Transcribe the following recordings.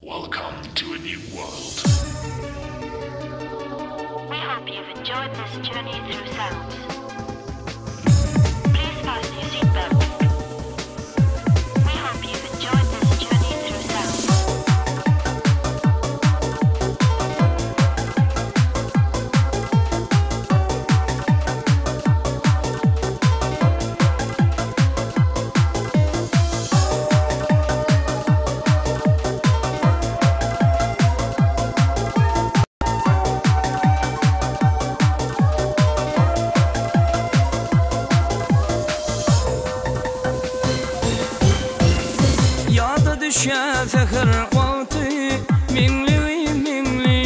Welcome to a new world. We hope you've enjoyed this journey through sounds. Please fasten your seatbelt. We hope you've enjoyed this journey through sounds. Ýada düşýär säher wagty Meňli meňli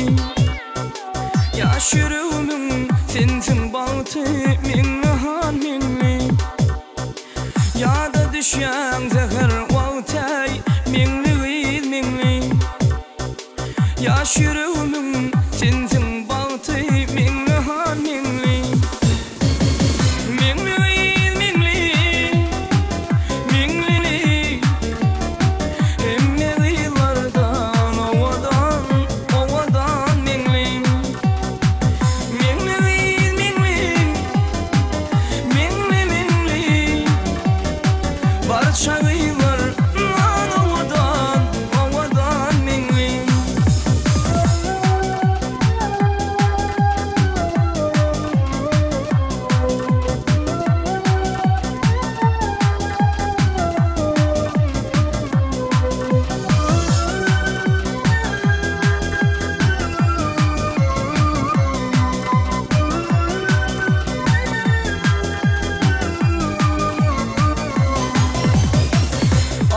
Ýaş ýüregimiň sensiň bagty Meňli han meňli Ýada düşýäň säher wagty Meňli gyz meňli Ýaş ýüregimiň sensiň bagty Meňli han meňli Meňli gyz meňli Meňli Hemme gyzlardan owadan owadan meňli Meňli gyz meňli Meňli meňli Barça gyzlardan owadan owadan meňli.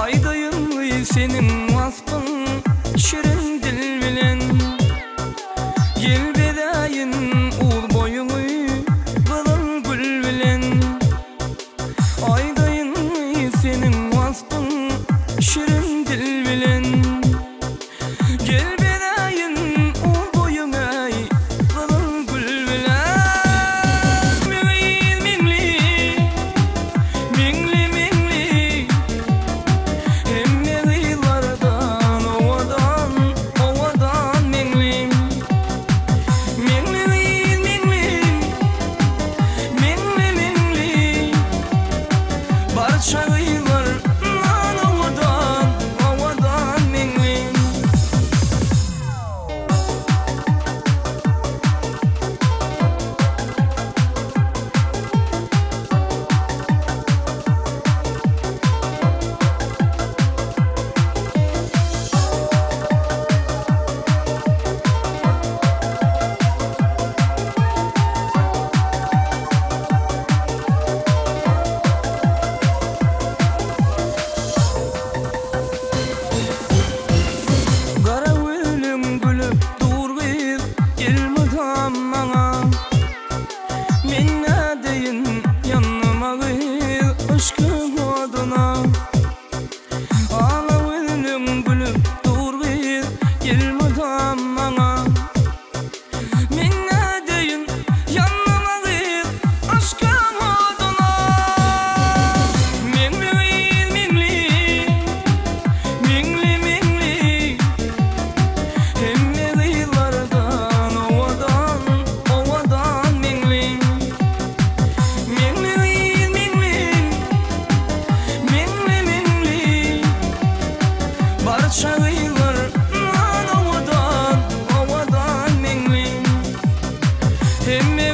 Aýdaýyn seniň waspyň şirin dil bilen Gel bezäýin uz boýuňy gyzyl gül bilen Aýdaýyn seniň waspyň şirin dil bilen Gel bezäýin uz boýuňy gyzyl gül bilen Meňli meňli meňli Hemme gyzlardan owadan owadan meňli Meňli gyz meňli Meňli meňli Barça gyzlardan owadan owadan meňli. Gara gülüm gülüp dur gyz elmydam maňa Men nädeýin ýanyma gyz yşkyň oduna Ala gülüm gülüp dur gyz elmydam maňa Men nädeýin ýanyma gyz yşkyň oduna Meňli gyz meňli Meňli meňli Hemme gyzlardan owadan owadan meňli Meňli gyz meňli Meňli meňli Barça gyzlardan owadan owadan meňli Hemme